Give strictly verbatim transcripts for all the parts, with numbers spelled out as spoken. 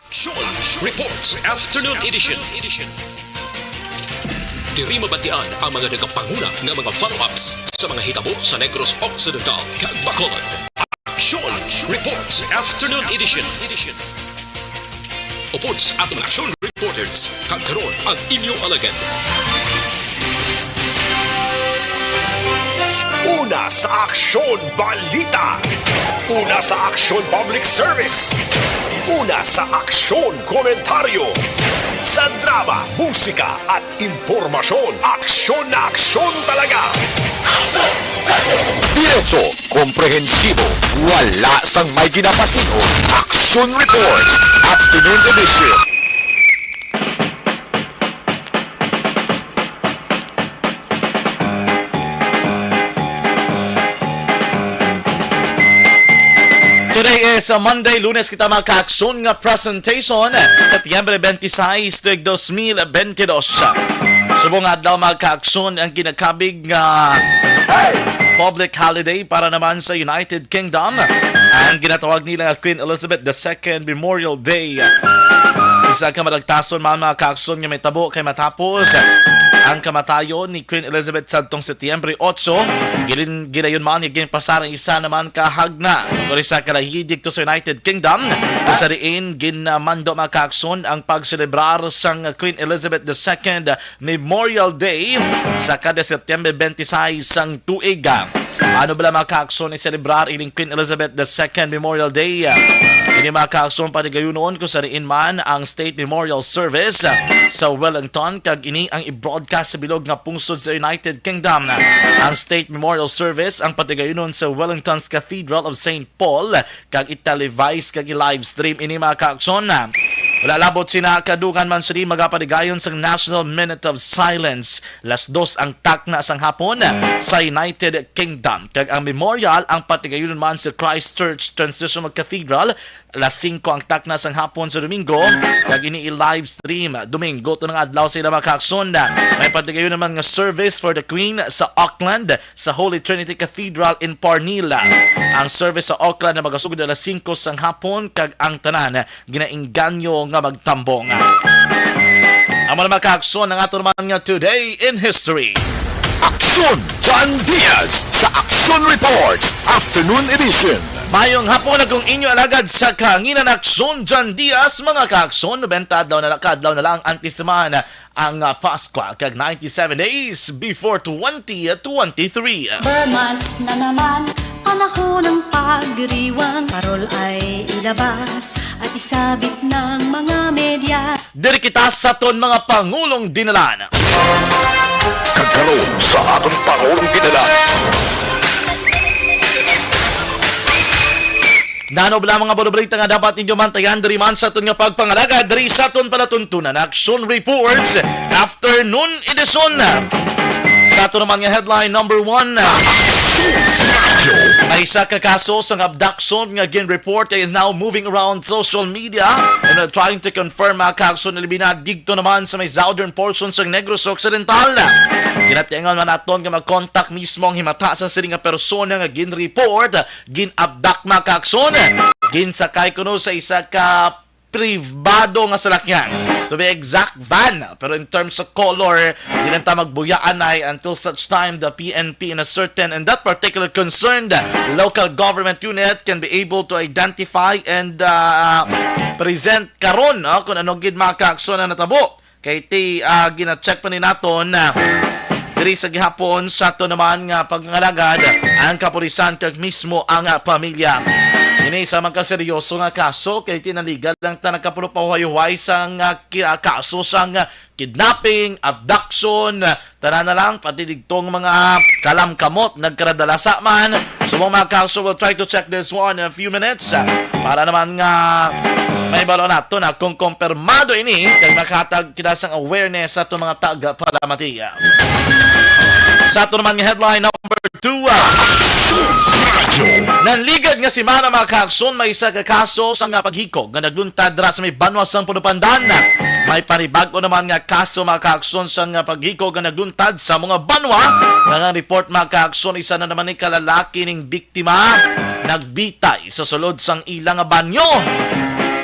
Aksyon Reports Afternoon Edition. Diri mabatian ang mga nagapanguna nga mga follow-ups sa mga hitabo sa Negros Occidental kag Bacolod. Aksyon Reports Afternoon Edition. Upod sa aton mga aksyon reporters, kag karon ang inyo alagad. Una sa Aksyon Balita. Una sa Aksyon Public Service. Una sa Aksyon Komentaryo. Sa drama, musika at impormasyon, aksyon na aksyon talaga. Diretso, komprehensibo, wala sang may ginapasingon. Aksyon Reports, Afternoon Edition. Today is, uh, Monday, Lunes kita, mga kaaksyon, nga presentation, Setyembre twenty-six, tuig dos mil bentidós. Subong adlaw, mga kaaksyon, ang ginakabig nga public holiday para naman sa United Kingdom. Ang ginatawag nila nga Queen Elizabeth the Second Memorial Day. Isa ka malagtason man, mga kaaksyon, nga may tabo kay matapos ang kamatayon ni Queen Elizabeth sadtong Setyembre otso, gilin-, gilayon man nga ginpasar ang isa naman ka hagna kon isa ka lahid didto sa United Kingdom, kung sa diin ginamando, mga kaaksyon, ang pagselebrar sang Queen Elizabeth the Second Memorial Day sa kada Setyembre twenty-six sang tuig. Ano bala, mga kaaksyon, iselebrar ining Queen Elizabeth the Second Memorial Day? Ini, mga kaaksyon, patigayunon kung sa diin man ang State Memorial Service sa Wellington, kag ini ang i-broadcast sa bilog nga pungsod sa United Kingdom. Ang State Memorial Service ang patigayunon sa Wellington's Cathedral of Saint Paul, kag i-televise kag i-livestream ini, mga kaaksyon. Wala labot sina, kadungan man sini magapatigayon sang National Minute of Silence. Las dos ang takna sang hapon sa United Kingdom, kag ang memorial ang patigayunon man sa Christchurch Transitional Cathedral. Las singko ang takna sang hapon sa Domingo, kag ini i-live stream Domingo to nga adlaw sa ila, mga kaaksyon. May patigayunon man nga service for the Queen sa Auckland, sa Holy Trinity Cathedral in Parnell. Ang service sa Auckland na magasugod alas singko sang hapon, kag ang tanan ginainganyo nga magtambong. Amo na, mga kaaksyon, ang ato naman nga Today in History. Aksyon John Diaz sa Aksyon Reports Afternoon Edition. Mayong hapon, akong inyo alagad sa kahanginan, Aksyon John Diaz. Mga kaaksyon, nobenta adlaw na la-, ka adlaw na lang ang antes man ang, ah, Paskwa, kag ninety-seven days before twenty twenty-three. Ber months na naman, panahon ng pagdiriwang. Parol ay ilabas at isabit ng mga media. Diri kita sa aton mga pangulong dinalan. Kag karon sa aton pangulong dinalan. Nano bala mga balabalita nga dapat ninyo mantayan diri man sa aton nga pagpangalagad diri sa aton palatuntunan Action Reports Afternoon Edition. Sa ato naman nga headline number one, may isa ka kaso sang abduction nga gin-report is now moving around social media and are trying to confirm, mga kaaksyon, na labi na didto naman sa may southern portion sa Negros Occidental. Ginatiangan man naton nga mag-contact mismo ang himata sa sini nga persona nga gin-report, gin-abduct, mga kaaksyon. Ginsakay kuno sa isa ka pribado nga salakyan. To be exact, van. Pero in terms of color, di lang ta magbuya anay until such time the P N P in a certain and that particular concerned local government unit can be able to identify and, uh, present karon, no, kung ano gid, mga kaaksyon, ang natabo. Kay ti, ah, gina-check pa ni naton, ah, diri sa gihapon sa ato naman nga pagpangalagad ang kapulisan kag mismo ang, ah, pamilya. Ini isa man ka seryoso nga kaso kay ti naliga lang ta nagkapulo pahuway-huway sang, ah, ki-, ah, kaso sang, ah, kidnapping, abduction, ah, tanan na lang, pati digtong mga kalamkamot nagkaradalasa man. So, mga kaaksyon, we'll try to check this one in a few minutes, ah, para naman nga mahibalo nato na kung kumpirmado ini, kag makahatag kita sang awareness sa aton mga tagapalamati. Sa ato naman nga headline number two, ah, nanligad nga semana, mga kaaksyon, may isa ka kaso sa nga paghikog nga nagluntad dira sa may banwa sang Puno Pandan. May panibag-o naman nga kaso, mga kaaksyon, sa nga paghikog nga nagluntad sa mga banwa. Nga nga report, mga kaaksyon, isa na naman ni ka lalaki ning biktima nagbitay sa sulod sang ila nga banyo.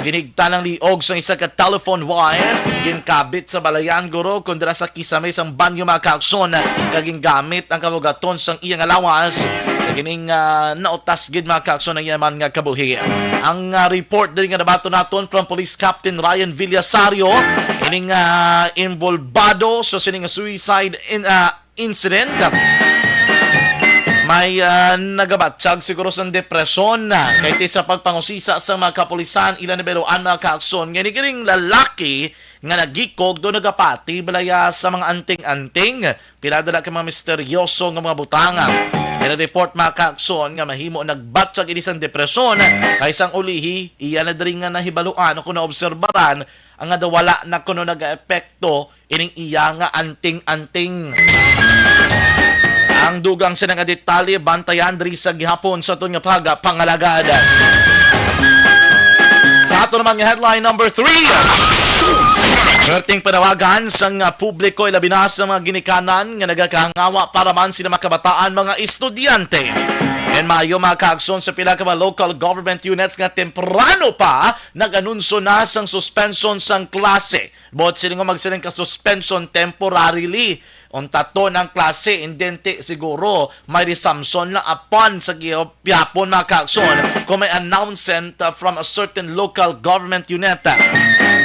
Ginhigtan ang liog sang isa ka telephone wire, ginkabit sa balayan guro, kon dira sa kisame sang banyo, mga kaakson, kag gingamit ang kabugaton sang iya nga lawas, kag ining, ah, nautas gid, mga kaakson, ang iya man nga kabuhi. Ang, ah, report diri nga nabaton naton from Police Captain Ryan Villasario, ining, ah, involbado sa sining suicide in, ah, incident. May, ah, nagabatyag siguro sang depresyon, ah, kay ti sa pagpangusisa sang mga kapulisan, ila nabiluan, mga kaakson, nga ini kining lalaki nga nagikog do nagapati balaya sa mga anting-anting. Pila dala ka mga misteryoso nga mga butang. Ina-report, mga kaakson, nga mahimo nagbatyag ini sang depresyon, kay sang ulihi iya na diri nga nahibaluan o kung naobserbaran ang nga daw wala na kuno nag-epekto ining iya nga anting-anting. Ang dugang sina nga detalye, bantayan diri sa gihapon sa aton nga pagpangalagad. Sa ato naman nga headline number three, perting panawagan sang, ah, publiko, ilabi na sa mga ginikanan nga nagakahangawa para man sila makabataan, mga estudyante. And maayo, mga kaagson, sa pila ka mga local government units nga temprano pa nag-anunsyo na sang suspension sang klase. Buot silingon, magsiling ka suspension temporarily. Untaton ang klase, indente siguro may resumption na upon sa gihapon, mga kaagson, kung may announcement, uh, from a certain local government unit.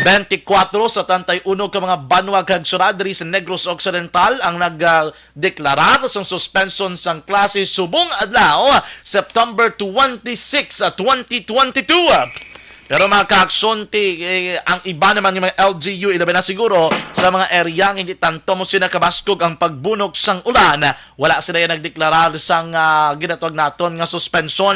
Twenty-four sa tantay uno ka mga banwa kag syudad diri sa Negros Occidental ang nag, uh, deklarar sang suspension sang klase subong adlaw, September twenty-six, uh, twenty twenty-two. Pero, mga kaagson, ti, eh, ang iba naman nga mga L G U, ilabi na siguro sa mga area nga hindi tanto mo sila kabaskog ang pagbunok sang ulan, wala sila yan nagdeklarar sang, ah, ginatawag naton nga suspension.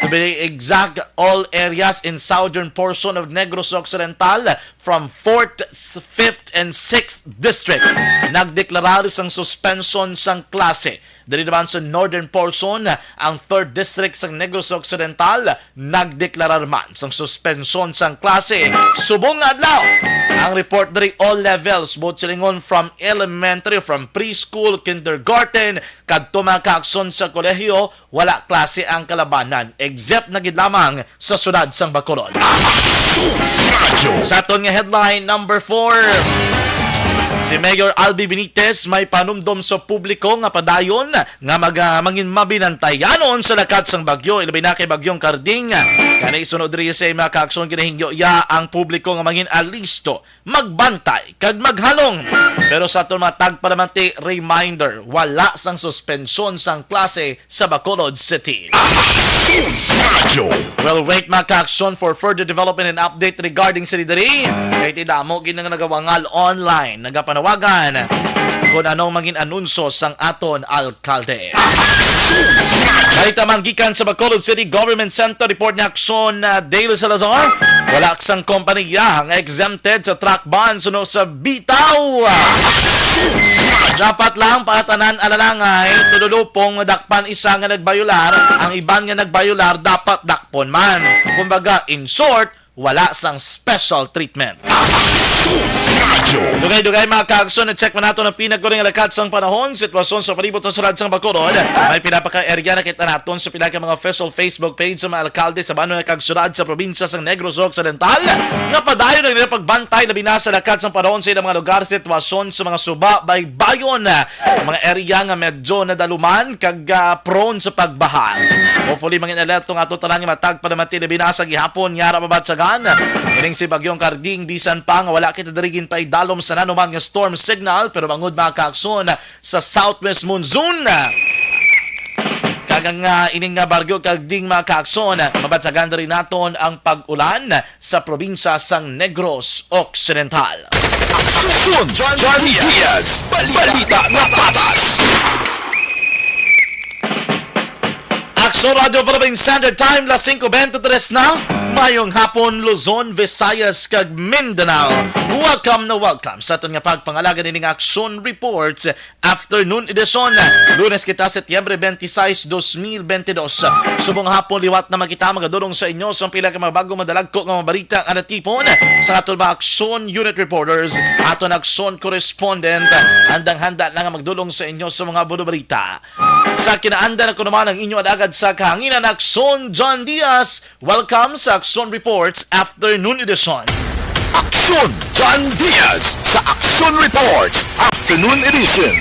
To be exact, all areas in southern portion of Negros Occidental, from fourth, fifth, and sixth district, nagdeklarar sang suspension sang klase. Diri naman sa northern portion, ang third district sa Negros Occidental, nagdeklarar man sang suspensyon sang klase subong nga adlaw. Ang report diri, all levels, buot silingon, from elementary, from preschool, kindergarten, kadto, mga kaagson, sa kolehiyo, wala klase ang kalabanan, except na gid lamang sa siyudad sang Bacolod. Sa aton nga headline number four, si Mayor Albi Benitez may panumdom sa publiko nga padayon nga mag-, ah, mangin mabinantayanon sa lakat sang bagyo, ilabi na kay Bagyong Karding. Kani sunod diri sa mga kaagson, ginahingyo iya ang publiko nga mangin alisto, magbantay, kag maghalong. Pero sa aton mga tagpalamati, reminder, wala sang suspensyon sang klase sa Bacolod City. Radyo. We'll wait, mga kaagson, for further development and update regarding sa diri. Kay ti damo gid nga nagawangal online, nagapanawagan kung anong mangin anunsyo sang aton alkalde. Balita man gikan sa Bacolod City Government Center, report ni Aksyon, uh, Dale Salazar. Wala sang kompanya nga exempted sa truck ban suno sa bitaw. Dapat lang para tanan alalangay, tululupong madakpan isa nga nagbayular, ang iban nga nagbayular dapat dakpon man. Kumbaga, in short, wala sang special treatment. Dugay-dugay, mga kaagson, na-check man nato ang pinagkuring nga lakat sang panahon, sitwasyon sa palibot sa siyudad sang Bacolod. May pila pa ka area nakita naton sa pila ka mga official Facebook page sa mga alkalde sa banwa kag siyudad sa probinsya sang Negros Occidental nga padayon ang nila pagbantay, labi na sa lakat sang panahon sa ilang mga lugar, sitwasyon sa mga suba, baybayon, mga area nga medyo nadaluman kag, ah, prone sa pagbaha. Hopefully, mangin alerto nga ato tanan nga matag panamati, labi na sa gihapon nga ara mabatyagan ining si Bagyong Karding, bisan pa nga wala kita diri ginpaidalom sa nanuman nga storm signal, pero bangod, mga kaagson, sa southwest monsoon, kag ang, ah, ining nga Bagyo Karding, mga kaagson, mabatyagan diri naton ang pag-ulan sa probinsya sang Negros Occidental. Aksyon John Diaz, balita nga patas. Aksyon Radio Philippine Standard Time, las singko bente tres na. Mayong hapon, Luzon, Visayas, kag Mindanao. Welcome na welcome sa aton nga pagpangalaga nining Aksyon Reports Afternoon Edition. Lunes kita, Setyembre twenty-six, dos mil bente dos. Subong hapon, liwat na man kita magadulong sa inyo sa pila ka mga bago madalagko nga mga balita nga natipon sa aton mga Aksyon Unit Reporters, aton Aksyon Correspondent. Handang-handa na nga magdulong sa inyo sa mga buno balita. Sa kinaandan, ako naman ang inyo alagad sa kahanginan, Akson John Diaz. Welcome sa Akson Reports Afternoon Edition. Akson John Diaz sa Akson Reports Afternoon Edition.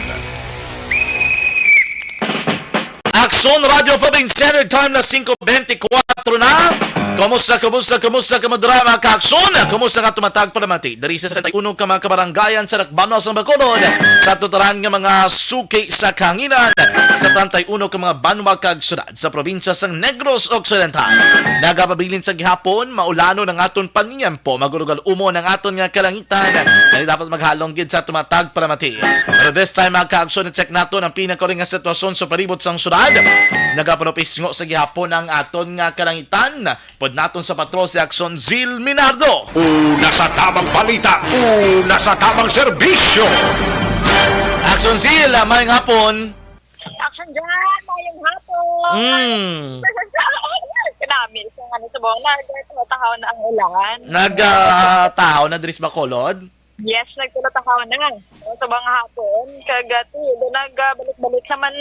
Akson Radio Philippines Standard Time na singko bentikwatro na. Kumusta, kumusta, kumusta ka, mga drama, Kakson? Kumusta nga tumatag palamati diri sa sesenta y uno ka mga kabarangayan sa Dakbanon sang Bacolod, sa tutaran nga mga suki sa kahanginan, sa treinta y uno ka mga banwa kag syudad sa probinsya sang Negros Occidental? Nagapabilin sa gihapon, maulanon ang aton paniyempo, magulugal umon ang aton nga kalangitan, nga dapat maghalong gid sa tumatag palamati. Pero this time, mga Kakson, check naton ang pinakauli nga sitwasyon sa palibot sang syudad. Nagapanupisngo sa gihapon ang aton nga kalangitan. Pud naton sa patrol si Akson Zil Minardo. Una sa tamang balita, una sa tamang serbisyo. Akson Zil, ah, maayong hapon. Akson John, maayong hapon. Mm. Kanami, sa ano, sa buong nagtahaw na ang ulan. Nagtahaw na diri sa Bacolod? Yes, nagtulatahaw na. So, sa mga hapon, kag, ah, ti, do nagbalik-balik naman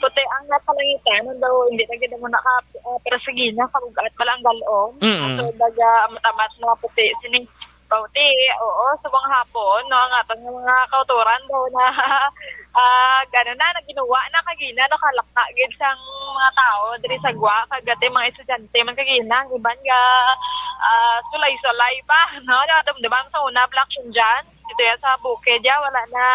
puti ang kalangitan, daw hindi na gid mo naka, ah, pero sige na, kabugat pala ang galon. Mm. So, daga, amat-amat na puti, sining, puti, oo, sa mga hapon, no, ang atong mga kauturan daw na, ah, gano na, naginuwa na, kagina, nakalakta gid sang mga tao, diri sa gwa, kagati mga estudyante, man kagina, ang iban nga, ah, sulay-sulay pa, no, nadumduman sa una, Black Action John. Ito yan sa bukid, ya, wala na,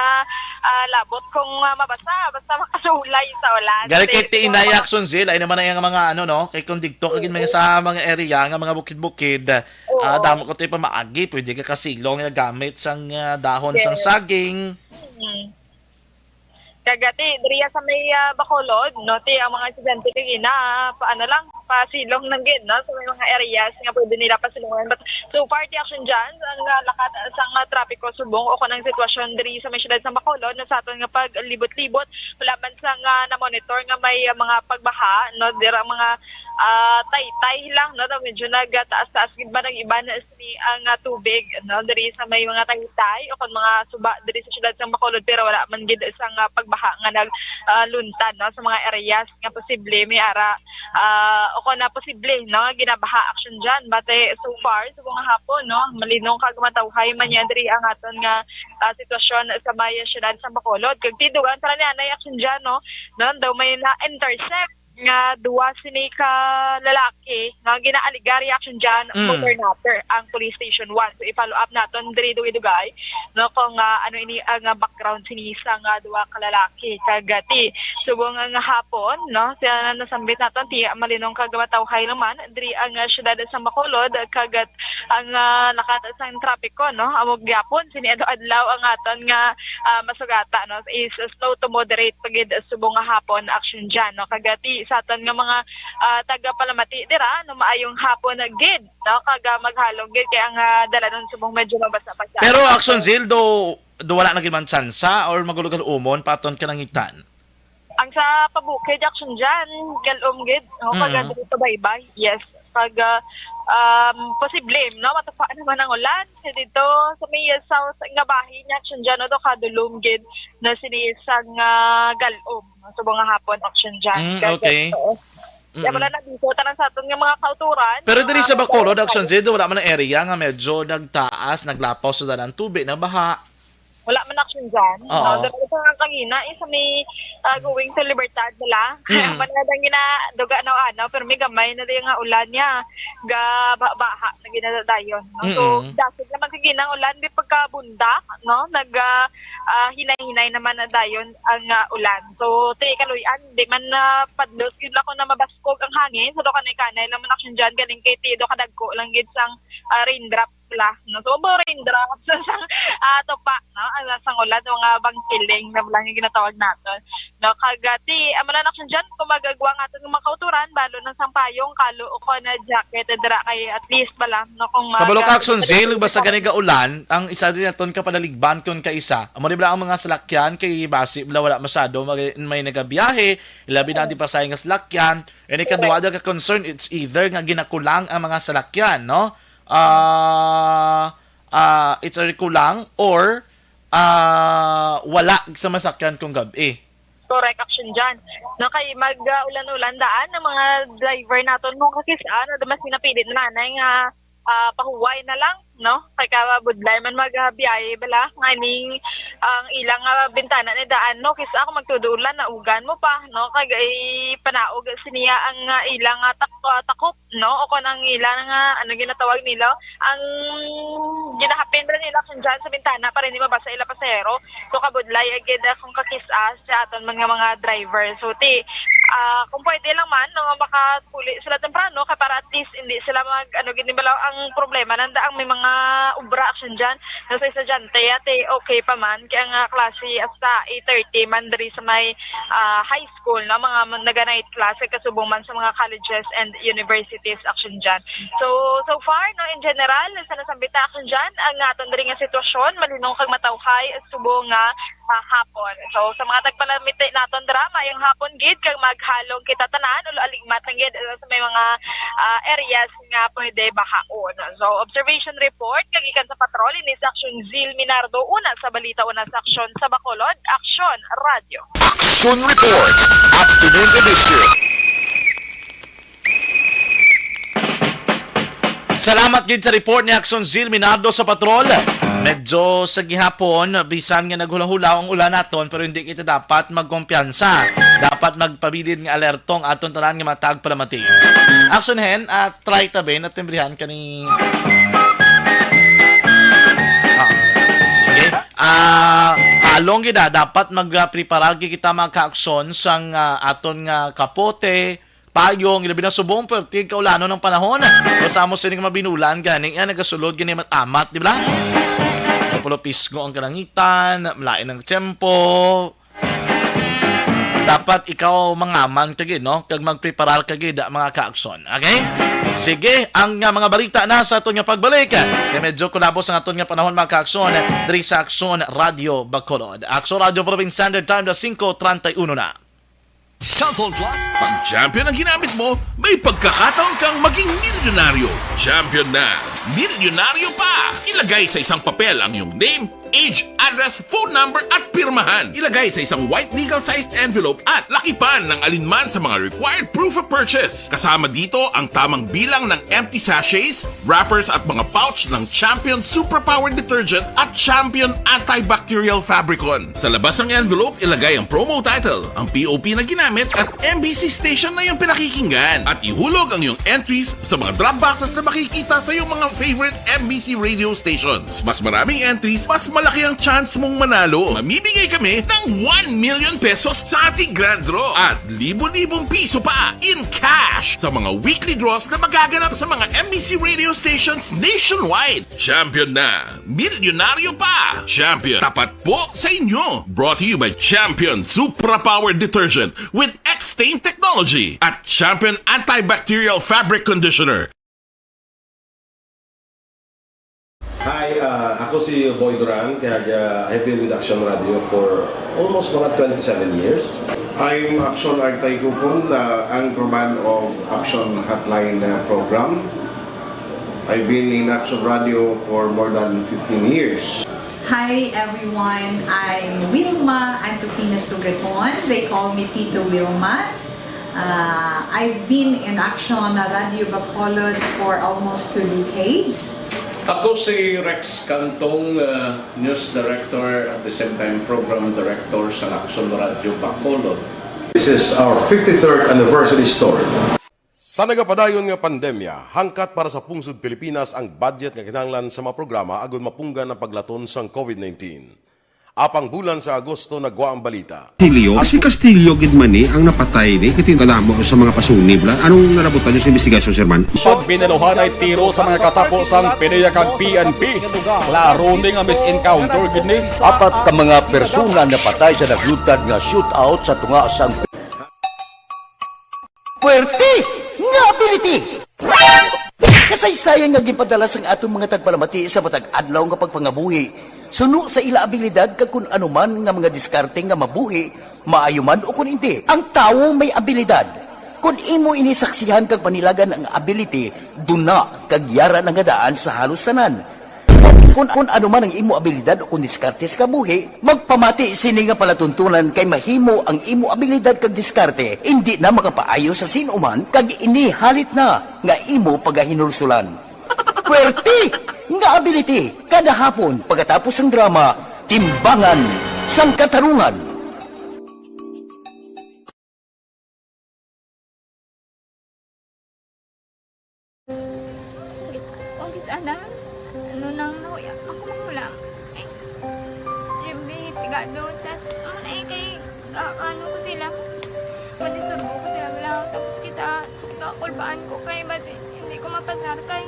ah, labot kung, ah, mabasa, basta makasulay sa ulan. Gani kay Kaya ti inay mga Akson Zil, ay naman ang mga ano, no? Kay kung digto ka gid may Oo. sa mga area nga mga bukid-bukid, Oo. ah, damo ko ti pamaagi, pwede ka kasilong nga gamit sang, ah, dahon sang Yes. saging. Mm. Kagati, diriya sa may, ah, Bacolod, no, ti ang mga estudyante kagina, pa, ano lang, pasilong lang gid, no, sa may mga areas nga pwede nila pasilungan. But so far, ti Action John, ang, ah, lakat, ah, sang, ah, trapiko subong o kanang sitwasyon diri sa may siyudad sa Bacolod, no, sa aton nga paglibot-libot, wala man sang, ah, na-monitor nga may, ah, mga pagbaha, no, dira mga, ah, taytay lang, no, na medyo nagtaas-taas gid man ang iban ni ang, ah, tubig, no, diri sa may mga taytay o kon mga suba diri sa siyudad sang Bacolod, pero wala man gid sang, ah, pagbaha nga nag, ah, luntad, no, sa mga areas nga posible may ara, ah, o kon na posible, no, ginabaha Action John. Bate so far, sa mga hapon, no, malinong kag matawhay man yan diri ang aton nga, ah, sitwasyon sa may siyudad sang Bacolod. Kag tidugan tala ni anay Action John, no, no, daw may na-intercept nga duwa sini ka lalaki nga gina-alegar ni Action John Mm. murder natter ang Police Station one. So, i-follow up naton diri dugay-dugay, no, kung, ah, ano ini ang, ah, background sini sa nga duwa ka lalaki. Kag, ah, ti, subong nga hapon, no, siya na nasambit naton, ti, malinong kag matawhay naman diri ang, ah, siyudad sa Bacolod, kag, ah, ang, ah, lakat sang trapiko, no, amo gyapon sini adlaw-adlaw ang aton nga, ah, masugata, no, is slow to moderate pa gid subong nga hapon Action John, no? Kagati sa aton nga mga, ah, taga-palamati dira, no, maayong hapon na gid, no? Kaga maghalong gid kay ang, ah, dalanon subong medyo mabasa-basa. Pero Action Zil, do, do wala na gid man tsansa or magulugal umon pa aton kalangitan? Ang sa pabukid, Action John, galom gid, no? Mm. Kaga diri sa baybay, yes. Pag, ah, um, posible, no? Matupa naman ang ulan. Sa dito, sa may south nga bahin ni Action John, no? Kadulom gid na sini sang, ah, galom. Sa mga hapon, Action John. Mm, Kaya okay. ito, Mm-mm. Kaya wala na dito, tanan sa aton nga mga kauturan, Pero diri mga sa Bacolod, kauturan, Action Zil, wala man ang area nga medyo nagtaas, naglapaw sa dalan tubig, nabaha. Wala man Action John. Oo. No, dito sa nga kangina, eh, sa may, ah, going to Libertad nila. Mm. Wala lang ginaduga na ano, pero may gamay na din nga ulan niya. Ga ba-, baha na ginadadayon, no? So, Mm-mm. dasig naman sa ginang ulan, di pagkabundak, no? Nag, ah, ah, hinay-hinay naman na dayon ang, ah, ulan. So, ti kaluy-an, di man na padlos, gid lang ko na mabaskog ang hangin. So, do kanay-kanay lang man Action John, galing kay ti, do kadagko lang gid sang, ah, raindrop la, no? So, bo raindrops, sang, ah, tupa, no? Ang sang ulan, mga bangkiling na lang yung ginatawag naton. No, kag, ah, ti, amo na Action John, kung magagwa nga aton mga kauturan, balo na sang payong, kalo o kon na jacket, eh, dira kay at least bala, no, kung mag- Kabalo ka, Action Zil, basta gani ga ulan, ang isa din naton kapalaligban kun kaisa. Amo di bala ang mga salakyan, kay basi bala wala masyado mag-, may nagabiyahe, labi na Opo. di pasay nga salakyan. And ikaduha Correct. da ka concern, it's either nga ginakulang ang mga salakyan, no? Ah, ah, it's either kulang or, ah, wala sa masakyan kung gab-i. Correct, Action John. No, kay mag, ah, ulan-ulan daan ang mga driver naton, mga kakis-a, no, mas pinapili na nanay nga, ah, pahuway na lang, no? Kay kabudlay man magbiyahe bala, nga ning ang ilang, ah, bintana ni daan, no? Kis-a kung magtudo ulan, naugan mo pa, no? Kay panaog siniya ang, ah, ilang, ah, tak-, ah, takop, no? O kung ang ilang, ah, ano ginatawag nila, ang ginahapin ba nila kung dyan sa bintana para hindi mabasa ila pasahero. So, kabudlay, agad akong kakis-a sa aton man nga mga driver. So, ti, ah, kung pwede lang man, no, makapuli sila temprano kay para at least hindi sila mag, ano, gid, bala, ang problema, nanda ang may mga obra action dyan. No, sa estudyante, ate, okay pa man. Kaya nga klase hasta eight thirty man diri sa may, ah, high school, no, mga man-, naga-night class, kay kasubong man sa mga colleges and universities action dyan. So, so far, no, in general, sa nasambita action dyan, ang aton diri nga sitwasyon, malinong kag matawhay, subong nga, ah, hapon. So, sa mga tagpalamiti naton dira, mayong hapon gid, kag maghalong kita tanan, ulo aligmat lang gid, uh, sa may mga, ah, areas nga pwede bahaon. So, observation report, kag ikan sa patrol, ini sa Aksyon Zil Minardo, una sa balita, una sa aksyon sa Bacolod, Aksyon Radio. Action Report, Afternoon Edition. Salamat gid sa report ni Action Zil Minardo sa patrol. Medyo sa gihapon, bisan nga naghulahulaw ang ulan naton, pero hindi kita dapat magkumpiyansa. Dapat magpabilin nga alerto ang aton tanan nga mga tagpalamati. Action Hen, ah, try ta, Ben, at timbrihan ka ni, ah, sige. Ah, halong gid, ah, dapat magpreparar gid kita, mga ka-aksyon, sang, ah, aton nga kapote, payong, ilabi na subong perti kaulanon ang panahon. Basta mo sining mabinulan gani, yan, nagasulod gani mat-amat, di ba? Kapulo pisgo ang kalangitan, malain ang tiyempo. Dapat ikaw mangaman ka gid, no? Kag magpreparar ka gid, mga kaakson. Okay? Sige, ang, ah, mga balita na sa aton nga pagbalik. Kay medyo kulabos ang aton nga panahon, mga kaakson, diri sa Aksyon Radio Bacolod. Aksyon Radio Philippine Standard Time na singko treinta y uno na. Cellphone Plus. Pag Champion ang ginamit mo, may pagkakataon kang maging milyonaryo. Champion na, milyonaryo pa! Ilagay sa isang papel ang iyong name, age, address, phone number, at pirmahan. Ilagay sa isang white legal-sized envelope at lakipan ng alinman sa mga required proof of purchase. Kasama dito ang tamang bilang ng empty sachets, wrappers, at mga pouch ng Champion Superpower Detergent at Champion Antibacterial Fabricon. Sa labas ng envelope, ilagay ang promo title, ang P O P na ginamit, at M B C station na iyong pinakikinggan. At ihulog ang iyong entries sa mga drop boxes na makikita sa iyong mga favorite M B C radio stations. Mas maraming entries, mas malaki ang chance mong manalo. Mamimigay kami ng one million pesos sa ating grand draw at libo-libong piso pa in cash sa mga weekly draws na magaganap sa mga M B C radio stations nationwide. Champion na! Milyonaryo pa! Champion, tapat po sa inyo! Brought to you by Champion Supra Power Detergent with X-Stain Technology at Champion Antibacterial Fabric Conditioner. Hi, ah, ako si Boy Duran, kaya, ah, I've been with Action Radio for almost mga twenty-seven years. I'm Action Artay Kupon, ah, anchorman of Action Hotline, ah, program. I've been in Action Radio for more than fifteen years. Hi everyone, I'm Wilma Antupina Sugaton. They call me Tito Wilma. Uh, I've been in Action Radio Bacolod for almost two decades. Ako si Rex Cantong, uh, News Director at the same time Program Director sa Action Radio Bacolod. This is our fifty-third anniversary story. Sa nagapadayon nga pandemya, hangkat para sa pungsod Pilipinas ang budget nga kinahanglan sa mga programa agud mapunggan ang paglaton sang COVID nineteen. Apang bulan sa Agosto nagwa ang balita. Castillo, si Castillo gid man ni ang napatay ni, kay tingala mo sa mga pasunib la. Anong nalabutan niyo sa investigasyon, Sir Man? Sa binaluhanay tiro sa mga katapo sang PDEA kag P N P. Klaro ni nga mis-encounter gid ni. Apat ka mga persona napatay sa naglutad nga shootout sa tunga sang Puwerte nga ability! Kasaysayan nga ginpadala sang aton mga tagpalamati sa matag adlaw nga pagpangabuhi, suno sa ila abilidad kag kun ano man nga mga diskarte nga mabuhi, maayo man o kun indi. Ang tawo may abilidad. Kun imo ini saksihan kag panilagan ang ability, duna kag yara na nga daan sa halos tanan. Kon Kung, kung ano man ang imo abilidad o kung diskarte sa kabuhi, magpamati sini nga palatuntunan, kay mahimo ang imo abilidad kag diskarte indi na makapaayo sa sin-o man, kag ini halit na nga imo pagahinulsulan. Pwerte nga ability, kada hapon pagkatapos sang drama, Timbangan sang Katarungan. Kung kis-, ana, ano nang nahuya, ako manghulam. Ay, Jimmy, pigado, tas, ano na eh, kay, ah, ano ko sila, madisturbo ko sila, wala, tapos kita, kakulbaan ko kay, basi, hindi ko mapasar kay.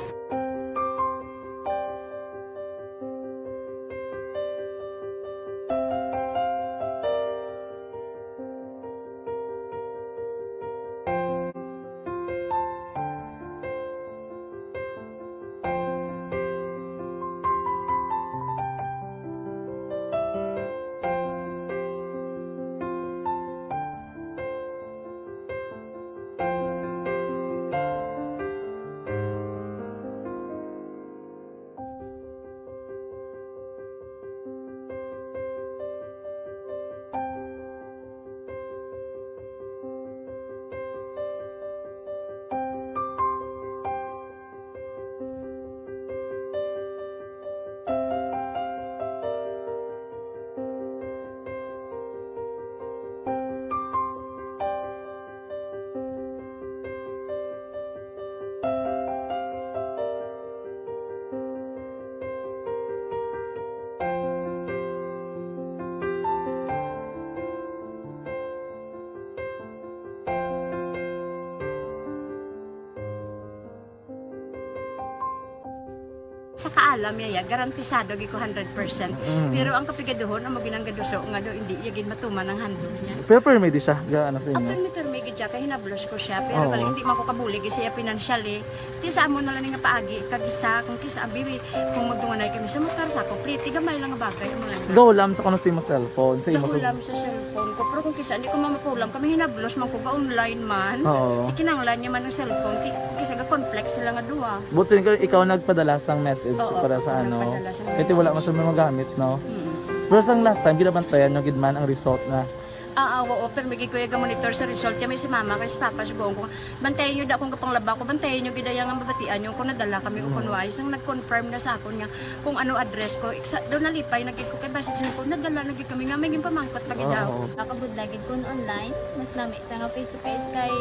Sa kaalam niya, ya, garantisado gid ko hundred percent. Mm. Pero ang kapigaduhon, amo ginang gaduso nga daw hindi iya gid matuman ang handle niya. Pero permi di siya, ga, ano sa inyo? Permi, permi gid siya, kay hinablos ko siya. Pero Oo. Bali, hindi man ko kabulig siya financially. Ti sa amo na lang nga paagi, kag isa, kung kisa, abi, kung magdunganay kami sa motor, sa ako, pliti, gamay lang nga bagay, amo lang. Gahulam sa kuno sa imo cellphone, sa imo sa Gahulam sa cellphone ko, pero kung kisa, hindi ko mamapulam, kami hinablos man ko, ga-online man. Oo. Ikinanglan niya man ang cellphone, ti, kung kisa, ga-conflict sila nga duha. But so, ikaw, ikaw nagpadala sang message Oo, para sa ako ano? Nagpadala sang Kaya ti wala message. Man siya magamit, no? Mm. Pero sang last time, ginabantayan nyo gid man ang result na? Ah, ah, oo, pero may gikuya ga monitor sa result. Kaya may si mama, kay si papa, sugoon ko. Bantayan nyo da kung kapanglaba ko, bantayan nyo gid ang mabatian nyo kung nadala kami o Mm. kung wala. Isang nag-confirm na sa akon nga kung ano address ko. Iksa, doon nalipay, nagig ko kay basi siya ko, nadala, nagig kami nga, may ginpamangkot pa gid Oo. Daw. Nakabudlay gid kun online, mas lami sa nga face to face kay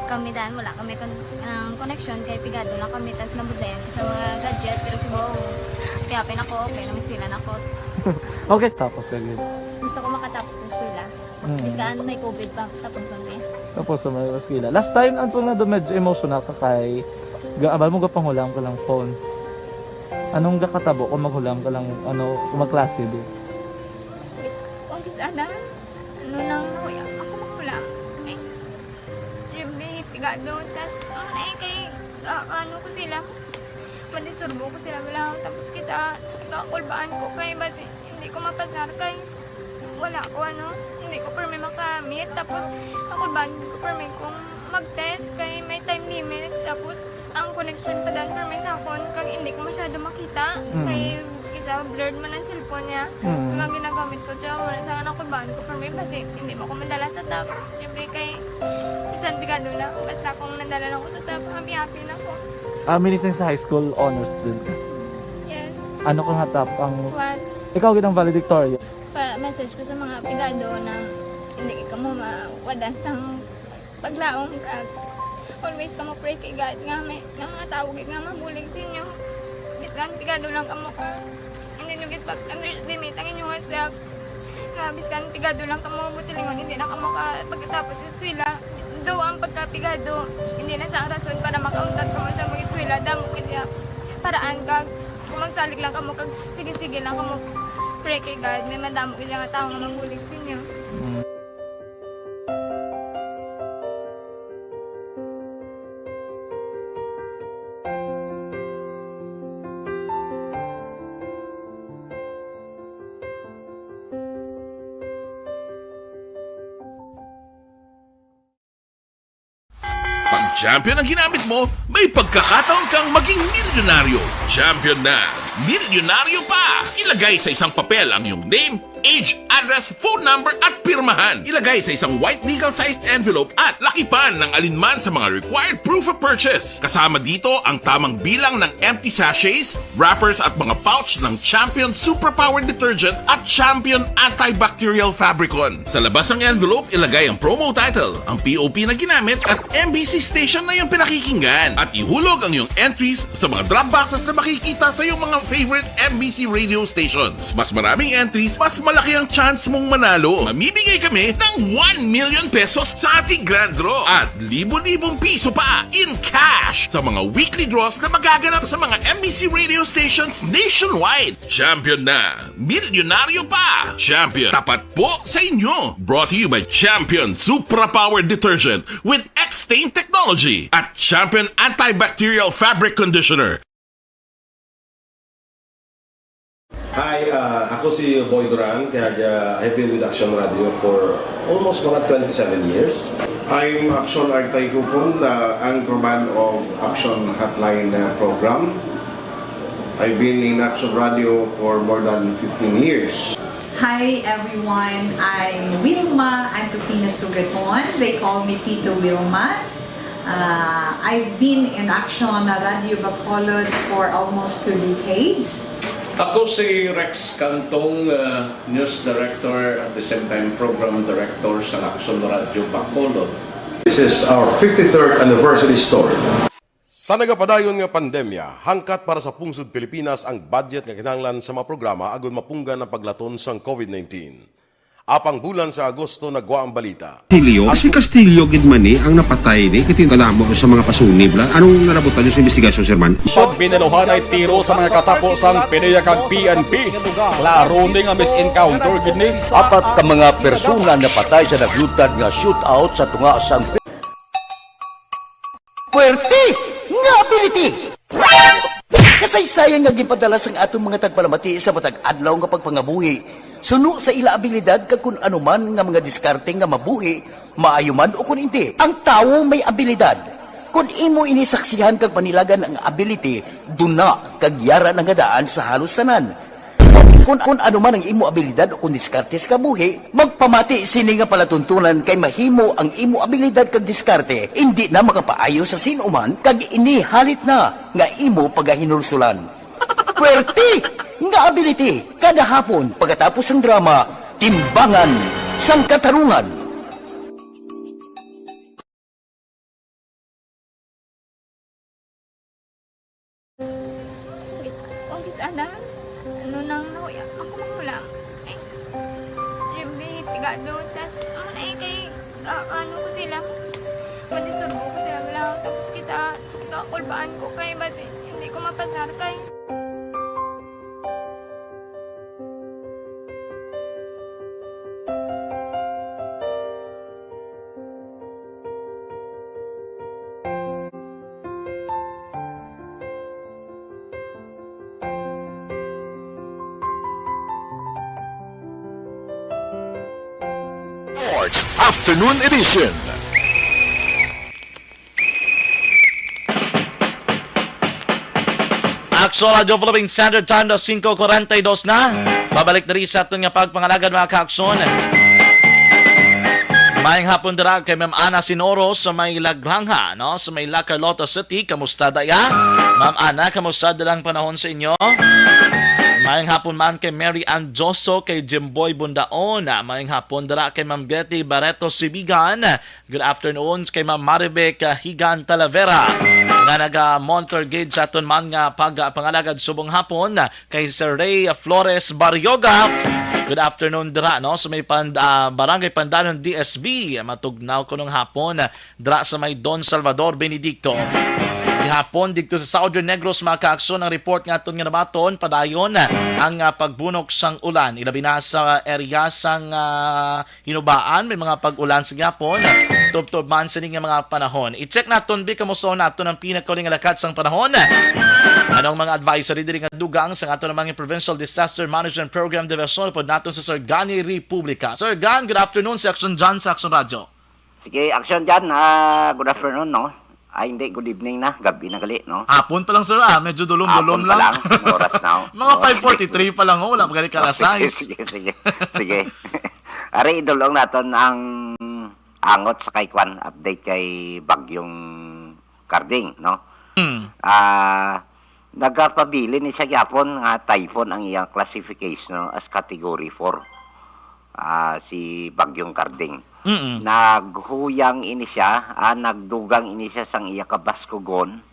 kami dan, wala kami kon-, ang connection kay pigado lang kami, tas nabudlayan ko sa mga gadget, pero subong, kaya pin ako, okay, namiskwila na ako. Okay, tapos ka gid. Gusto ko makatapos sa eskwela. Mm. Biskan may covid pa, tapos ang eh. Tapos sa may eskwela. Last time, ang tunay na medyo emotional ka kay, ga-, abal mo gapanghulam ka lang phone. Anong gakatabo kung maghulam ka lang, ano, kung magklase, di? Kung kis-, ana, ano nang nahuya, ako manghulam. Ay, Jimmy, pigado, tas, ano na eh, kay, ah, ano ko sila, madisturbo ko sila, wala, tapos kita, kakulbaan ko, kay basi, hindi ko mapasar, kay, wala ko, ano, hindi ko permi makamit, tapos, kakulbaan ko permi kung mag-test, kay may time limit, tapos, ang connection pa dan permi sa akon, kag hindi ko masyado makita, Mm. kay isa blurred man ang cellphone niya. Mm. Kung ang ginagamit ko, siya wala sa anak ko, baan ko permi, basi hindi mo ko madala sa top. Siyempre, kay bisan pigado lang, basta kung nadala lang ko sa top, happy-happy na ko. Ah, minising sa high school, honor student ka? Yes. Ano ka nga top ang What? Ikaw gid ang valedictorian? Pa-message ko sa mga pigado na hindi ka mo mawadan sang paglaom kag always kamo pray kay God nga may, nga mga tawo gid nga mabulig sa inyo. Bisan pigado lang kamo ka, hindi nyo gid pag-underestimate ang inyong self. Nga bisan pigado lang kamo, buot silingon, hindi na kamo ka pagkatapos sa eskwela. Do ang pagkapigado, hindi na sa rason para makauntat kamo sa mag-eskwela. Damo gid nga paraan kag kung magsalig lang kamo kag sige-sige lang kamo pray kay God, may madamo gid nga tawo nga mabulig sa inyo. Mm. Pag champion ang ginamit mo, may pagkakataon kang maging milyonaryo. Champion na Milyonaryo pa! Ilagay sa isang papel ang iyong name, age, address, phone number, at pirmahan. Ilagay sa isang white legal-sized envelope at lakipan ng alinman sa mga required proof of purchase. Kasama dito ang tamang bilang ng empty sachets, wrappers, at mga pouch ng Champion Superpower Detergent at Champion Antibacterial Fabricon. Sa labas ng envelope, ilagay ang promo title, ang P O P na ginamit, at M B C station na iyong pinakikinggan. At ihulog ang iyong entries sa mga drop boxes na makikita sa iyong mga favorite M B C radio stations. Mas maraming entries, mas malaki ang chance mong manalo. Mamimigay kami ng one million pesos sa ating grand draw at libo-libong piso pa in cash sa mga weekly draws na magaganap sa mga M B C radio stations nationwide. Champion na! Milyonaryo pa! Champion, tapat po sa inyo! Brought to you by Champion Supra Power Detergent with X-Stain Technology at Champion Antibacterial Fabric Conditioner. Hi, uh, ako si Boy Duran, kaya uh, I've been with Action Radio for almost mga twenty-seven years. I'm Action Artay Kupon, the anchorman of Action Hotline uh, program. I've been in Action Radio for more than fifteen years. Hi everyone, I'm Wilma Antupina Sugaton. They call me Tito Wilma. Uh, I've been in Action Radio Bacolod for almost two decades. Ako si Rex Cantong, uh, News Director at the same time Program Director sa Action Radio Bacolod. This is our fifty-third anniversary story. Sa nagapadayon nga pandemya, hangkat para sa pungsod Pilipinas ang budget nga kinahanglan sa mga programa agud mapunggan ang paglaton sang COVID nineteen. Apang bulan sa Agosto nagwa ang balita. Castillo? Si Castillo gid man ni ang napatay ni, kay tingala mo sa mga pasunib la. Anong narabutan niyo sa investigasyon, Sir Man? Pagbinunuhan ay tiro sa mga katapo sang PDEA kag P N P. Klaro ni nga mis-encounter gid ni. Apat ka mga persona napatay sa naglutad nga shootout sa tunga sang Puwerte nga ability! Kasaysayan nga ginpadala sang aton mga tagpalamati sa matag adlaw nga pagpangabuhi, suno sa ila abilidad kag kun ano man nga mga diskarte nga mabuhi, maayo man o kun indi. Ang tawo may abilidad. Kun imo ini saksihan kag panilagan ang ability, duna kag yara na nga daan sa halos tanan. Kun, kun ano man ang imo abilidad o kun diskarte sa kabuhi, magpamati sini nga palatuntunan kay mahimo ang imo abilidad kag diskarte indi na makapaayo sa sin-o man kag ini halit na nga imo pagahinulsulan. Puwerte nga ability kada hapon pagkatapos sang drama, Timbangan sang Katarungan. Umpisa na, ano nang nahuya ako magulang. Ay, every pigado, tas, ano na eh, kay, ah, ano ko sila, madisturbo ko sila, wala, tapos kita, kakulbaan ko kay, basi, hindi ko mapasar kay. Sports Afternoon Edition. Aksyon, Radyo Philippine Standard Time, alas singko kuwarenta y dos na. Pabalik diri sa aton nga pagpangalagad, mga kaaksyon. Maayong hapon dira kay Ma'am Ana Sinoro sa may Lagranja, no? Sa may La Carlota City. Kamusta daya? Ma'am Ana, kamusta dira ang panahon sa inyo? Maayong hapon man kay Mary Ann Joso, kay Jimboy Bundaon. Maayong hapon dira kay Ma'am Betty Barreto Sibigan. Good afternoon kay Ma'am Maribec, ah, Higan Talavera, nga naga-monitor gid sa aton man nga pag-, ah, pangalagad subong hapon, ah, kay Sir Ray Flores Barrioga. Good afternoon dira, no, sa may Pand-, ah, Barangay Pandanon D S B. Matugnaw kunong hapon, ah, dira sa may Don Salvador Benedicto. Gihapon dito sa Southern Negros, mga kaaksyon, ang report nga aton nga nabaton, padayon, ah, ang, ah, pagbunok sang ulan, ilabi na sa area sang, ah, Hinubaan, may mga pag-ulan sa gihapon. Tubtob man sini nga mga panahon. I-check naton, bi, kamusta naton ang pinakauli nga lakat sang panahon. Anong mga advisory diri nga dugang sa aton mga Provincial Disaster Management Program Division? Pod naton sa Sir Gani Republica. Sir Gan, good afternoon. Si Action John sa Action Radio. Sige, Action John. Ah, good afternoon, no? Ay, hindi. Good evening na. Gabi na gali, no? Hapon pa lang, sir, ah. Medyo dulom-dulom Hapon pa lang. lang. Oras na, oh. Mga Oh, five forty-three pa lang, oh. Wala pa gali ka alas sais. Sige, sige, sige. Ari, idulong naton ang angot sa kay kwan, update kay Bagyong Carding, no? Hmm. Ah, nagapabilin ni siya gyapon nga typhoon ang iyang classification, no, as category four. Ah, si Bagyong Carding. Mm-mm. Naghuyang ini siya, ah, nagdugang ini siya sang iya kabaskugon,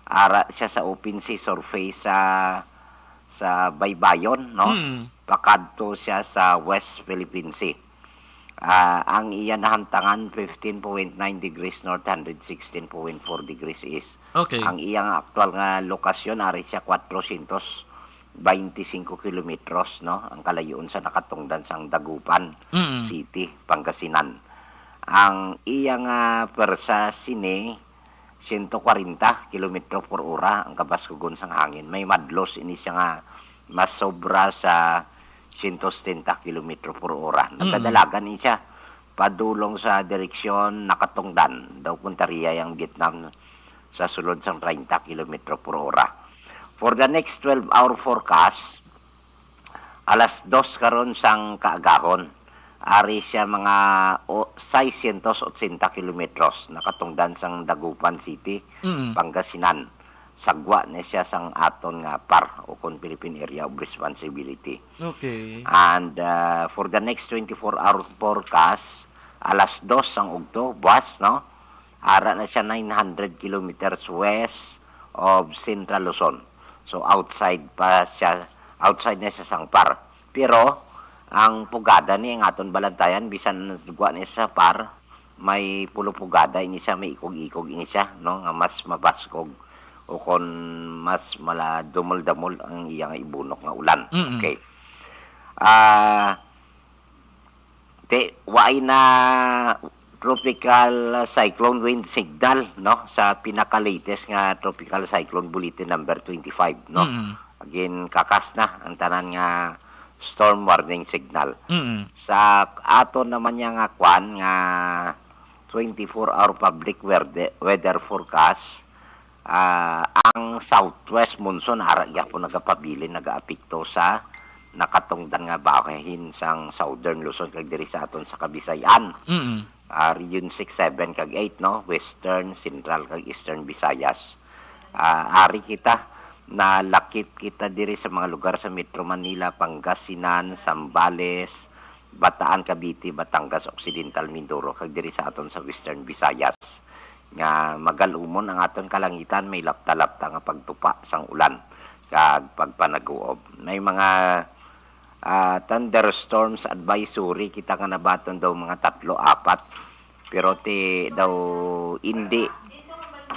ara siya sa open sea surface sa, sa baybayon, no? Mm. Pakadto siya sa West Philippine Sea. Ah, ang iya nahamtangan, fifteen point nine degrees north, hundred sixteen point four degrees east. Okay. Ang iyang aktual nga lokasyon, ari siya, kwatro syentos beinti singko kilometros, no, ang kalayoon sa nakatungdan sang Dagupan Mm. City, Pangasinan. Ang iya nga pwersa sini, siyento kwarenta kilometro por ora ang kabaskugon sang hangin. May madlos ini siya nga mas sobra sa siyento setenta kilometro por ora. Mm. Nagdadalagan ini siya padulong sa direksyon nakatungdan, daw puntaria ang Vietnam sa sulod sang treinta kilometro por ora. For the next twelve hour forecast, alas dos karon sang kaagahon, ari siya mga o-, sais syentos otsenta kilometros, nakatungdan sang Dagupan City, Mm. Pangasinan. Sagwa ni siya sang aton nga par o kon Philippine Area of Responsibility. Okay. And, uh, for the next twenty-four hour forecast, alas dos sang ugto, buwas, no? Ara na siya nine hundred kilometers west of Central Luzon. So, outside pa siya, outside na siya sang par. Pero, ang pugada ni ang aton balantayan, bisan gwa ni sa par, may pulo pugada ini siya, may ikog-ikog ini siya, no? Nga mas mabaskog o kon mas mala-, dumol-damol ang iya nga ibunok nga ulan. Mm-mm. Okay. Ah, Ti, waay na tropical cyclone wind signal, no, sa pinaka-latest nga tropical cyclone bulletin number twenty-five, no? Mm. Again, kakas na ang tanan nga storm warning signal. Mm. Sa aton naman niya nga kwan nga twenty-four hour public weather, weather forecast, Ah, ang southwest monsoon ara gyapon nagapabilin, nagaapekto sa nakatungdan nga bahin sang Southern Luzon kag diri sa aton sa Kabisayan. Mm. Ah, Region six, seven kag eight, no, Western, Central kag Eastern Visayas. Ah, ari kita, nalakip kita diri sa mga lugar sa Metro Manila, Pangasinan, Zambales, Bataan, Cavite, Batangas Occidental, Mindoro kag diri sa aton sa Western Visayas. Nga magalumon ang aton kalangitan, may lapta-lapta nga pagtupa sang ulan kag pagpanaguob. May mga, ah, thunderstorms advisory kita nga nabaton daw mga tatlo, apat. Pero ti daw indi,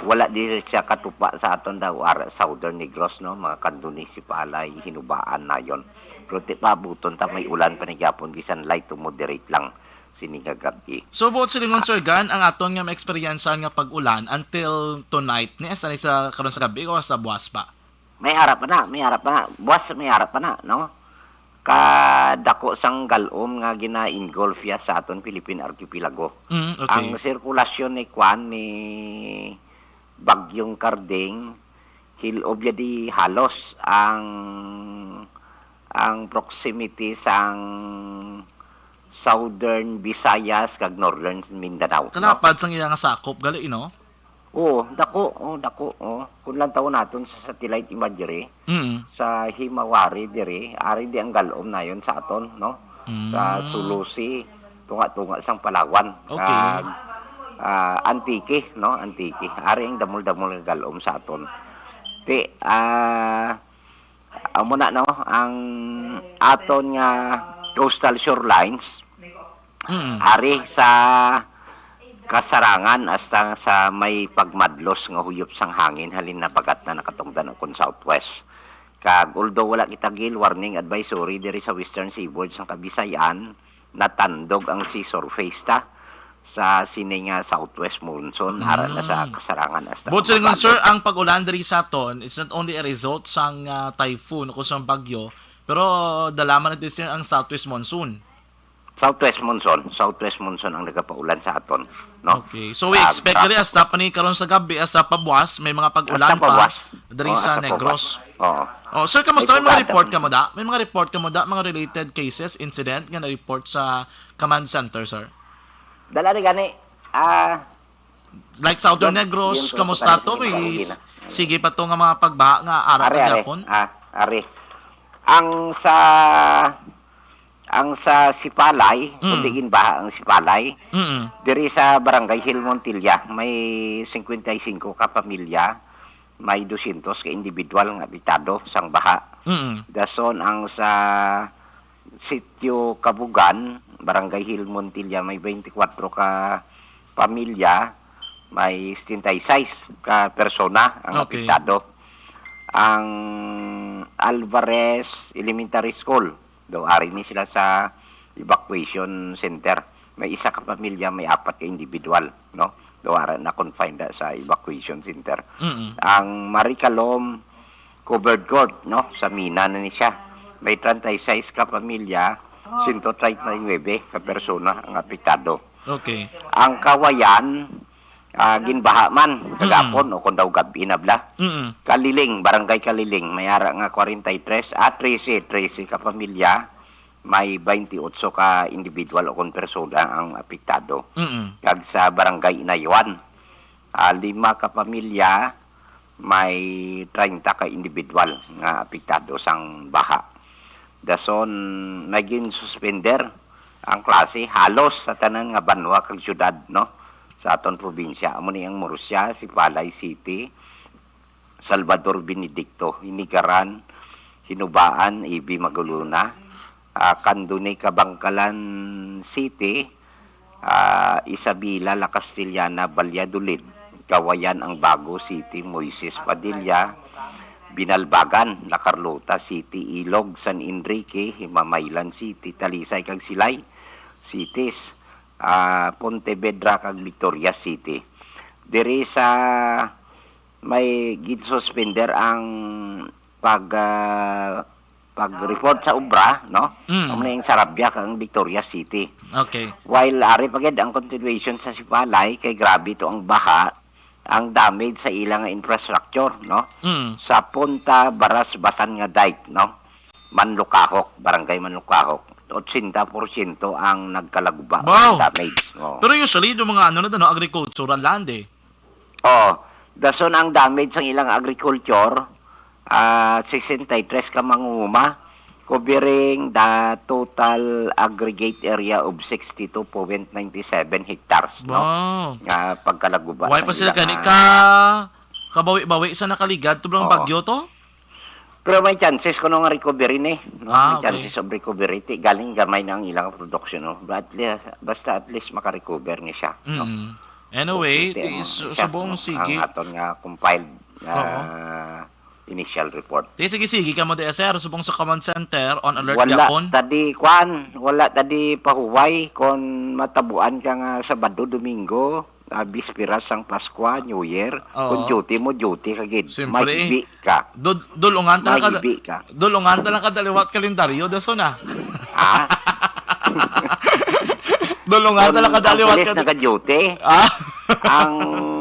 wala di siya katupa sa aton daw ar-, Southern Negros, no? Mga Candunes, Sipalay, Hinubaan, Nayon. Pero ti paabuton ta may ulan pa ni gyapon, bisan light to moderate lang sini nga gab-i. So, buot silingon, Sir Gan, ang aton nga maeksperiensyahan nga pag-ulan until tonight, ni, sa, sa karon sa gabi o sa buwas pa? May harap pa na, may harap pa na. Buwas, may harap pa na, no? Kadako sang galom nga gina-engulf ya sa aton Philippine Archipelago. Mm, okay. Ang sirkulasyon ni kwan, ni Bagyong Carding, hil-ob ya di halos ang, ang proximity sang Southern Visayas kag Northern Mindanao, no? Kalapad sang iya nga sakop, gali, no? Oo, dako, oh, dako, oh. Kung lantawon naton sa satellite imagery, Mm. sa Himawari diri, ari di ang galom nayon sa aton, no? Sa Mm. Sulusi, tunga-tunga sang Palawan. Okay. Kag, ah, Antique, no? Antique. Ari ang damol-damol nga galom sa aton. Ti, ah, amo na, no? Ang aton nga coastal shorelines, Mm. ari sa kasarangan hasta sa may pagmadlos nga huyop sang hangin halin habagat na nakatungdan ukon southwest. Kag although wala kita gale warning advisory diri sa western seaboard sang Kabisayan, natandog ang sea surface ta sa sini nga southwest monsoon, ara na sa Mm. kasarangan hasta Buot silingon, sir, mabalod. Ang pag-ulan diri sa aton, it's not only a result sang, ah, typhoon o kung sang bagyo, pero dala man natin, sir, ang southwest monsoon. Southwest monsoon, southwest monsoon ang nagapaulan sa aton, no? Okay. So, we Ah, expect sa diri hasta pa ni karon sa gabi, hasta pabuwas, may mga pag-ulan Hasta pa pabuwas. Diri Oh, sa hasta Negros. Pabuwas. Oo. Oh, sir, kamusta? May mga report ka mo da? May mga report ka mo da? Mga related cases, incident nga na-report sa command center, sir? Dala ni gani. Ah, Like Southern Negros, kamusta to? May sige pa to nga mga pagbaha nga ara Are, are. Gapon? Ah, are. Ang sa Ang sa Sipalay, mm, kundi ginbaha ang Sipalay, mm, diri sa Barangay Hill Montilla, may cincuenta y cinco ka pamilya, may dosyentos ka individual nga apektado sang baha. Mm. Dason ang sa Sitio Kabugan, Barangay Hill Montilla, may twenty-four ka pamilya, may setenta y seis ka persona ang apektado. Ang Alvarez Elementary School, daw ari ni sila sa evacuation center. May isa ka pamilya, may apat ka individual, no? Daw ara na confined sa evacuation center. Mm. Ang Maricalom Covered Court, no? Sa Mina na ni siya. May treinta y seis ka pamilya, sento treinta y nuebe ka persona ang apektado. Okay. Ang Kawayan, ah, ginbaha man kagapon o kung daw gabi na bla. Mm. Kaliling, Barangay Kaliling, may ara nga kwarenta y tres, ah, trese, trese ka pamilya, may twenty-eight ka individual o kon persona ang apektado. Mm. Kag sa Barangay Inayuan, ah, lima ka pamilya, may treinta ka individual nga apektado sang baha. Dason, nagin suspender ang klase halos sa tanan nga banwa kag syudad, no, sa aton probinsya. Amo ni ang Murcia, Sipalay City, Salvador Benedicto, Hinigaran, Hinubaan, Ibi, Magulona, ah, Candoni, Kabankalan City, ah, Isabela, La Castellana, Valladolid, Kawayan, Ang Bago City, Moises Padilla, Binalbagan, La Carlota City, Ilog, San Enrique, Himamaylan City, Talisay kag Silay Cities, ah, Pontevedra kag Victoria City. Diri sa may ginsuspender ang pag, ah, pag-report sa obra, no? Mm. Amo na yung Sarabia kag Victoria City. Okay. While ari pa gid ang continuation sa Sipalay, kay grabe to ang baha, ang damage sa ilang infrastructure, no? Mm. Sa Punta Barasbatan nga dike, no? Manlukahok, Barangay Manlukahok. Ochenta porsyento ang nagkalaguba, wow, ang damage. Oh. Pero usually, yung mga ano na to, no, agricultural land eh. Oh, dason ang damage sang ilang agriculture, ah, sesenta y tres ka manguma, covering the total aggregate area of sixty-two point nine seven hectares, no? Wow. Nga pagkalaguba. Why sang pa sila ilang, gani ah, ka kabawi-bawi sa nakaligad tublang, oo, bagyo to? Pero may chances kuno nga recovery ni, no? Ah, may, okay, chances of recovery. Ti, galing gamay na ang ilang production, no? But at least, basta at least maka-recover ni siya, no? Mm. Anyway, okay, ti, ang su-, siya, subong, no, sige, ang aton nga compiled, oo, ah, initial report. Ti, sige, sige, kamo di, sir, subong sa command center, on alert. Wala gapon. Tadi, kwan, wala tadi pahuway kon matabuan ka nga Sabado, Domingo, ah, bispera sang Paskwa, New Year, oo, kung duty mo, duty ka gid. Siyempre. May ibi ka. Dul-, dulungan ta lang ka, dulungan ta lang ka daliwat kalendaryo, daso na. Ha? Dulungan ta lang ka daliwat. Ang pulis ka naka-duty. Ah? Ang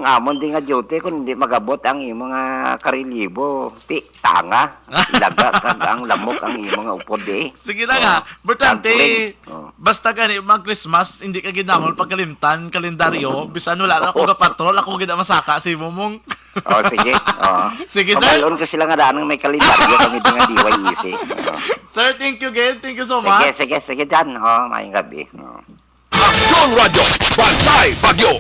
amon di nga duty, kung hindi magabot ang imong, ah, karelibo, ti, tanga. Ilaga kag ang lamok ang imong upod, eh. Sige lang, oh, ha. Importante, oh, basta gani mag-Christmas, hindi ka gid namon pagkalimtan, kalendaryo. Bisan wala na ako, oh, ga-patrol, ako gid ang masaka si Mumong. Oh, sige. Oh. Sige, sir. Mabalon ka sila nga daan nga may kalendaryo, kami di nga D Y E C. Oh. Sir, thank you again. Thank you so much. Sige, sige, sige, Dan. Oh, maayong gabi. Oh. Aksyon Radyo, Bantay Bagyo.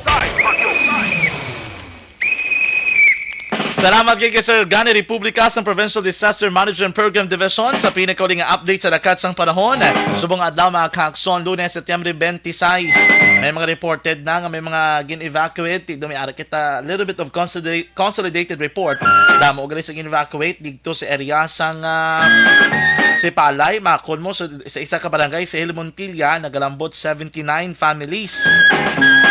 Salamat kay, kay Sir Gani Republica sa Provincial Disaster Management Program Division sa pinakauli nga update sa lakat sang panahon. Subong adlaw, mga kaakson, Lunes, Setyembre twenty-six. May mga reported na nga may mga gin-evacuate. Ti, dumiara kita, little bit of consolidate consolidated report. Damo gali sa gin-evacuate didto sa area sang, ah, Sipalay, makon mo sa, sa isa ka barangay sa Hill Montilla, nagalambot seventy-nine families.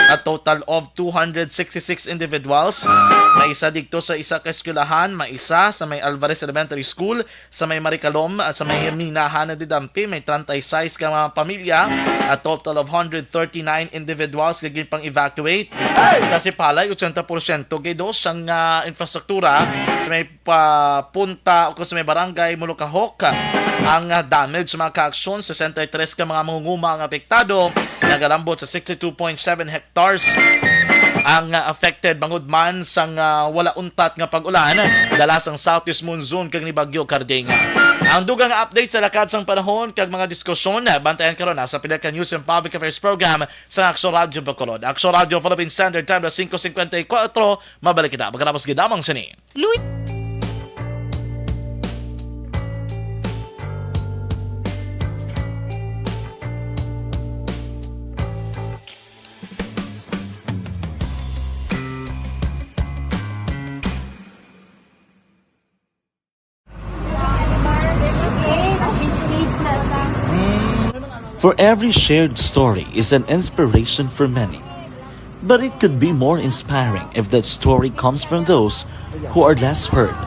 A total of two hundred sixty-six individuals. May isa didto sa isa ka eskwelahan, may isa sa may Alvarez Elementary School, sa may Maricalom, ah, sa may Minahan didto, may treinta y seis ka mga pamilya, a total of hundred thirty-nine individuals nga ginpang-evacuate. Sa Sipalay, ochenta porsyento gid sang, ah, infrastruktura sa may papunta o kung sa may barangay Mulukahok ang, ah, damage sa mga kaaksyon. Sesenta y tres ka mga mangunguma ang apektado, nagalambot sa sixty-two point seven hectares ang, ah, affected bangod man sang, ah, wala untat nga pag-ulan dala sang southeast monsoon kag ni Bagyo Carding. Ang dugang nga update sa lakad sang panahon kag mga diskusyon, bantayan karon na sa Pilaka News and Public Affairs Program sa Aksyon Radio Bacolod. Aksyon Radio Philippine Standard Time, alas singko singkwenta y kuwatro. Mabalik kita pagkatapos gid lamang sini. Luy- For every shared story is an inspiration for many. But it could be more inspiring if that story comes from those who are less heard.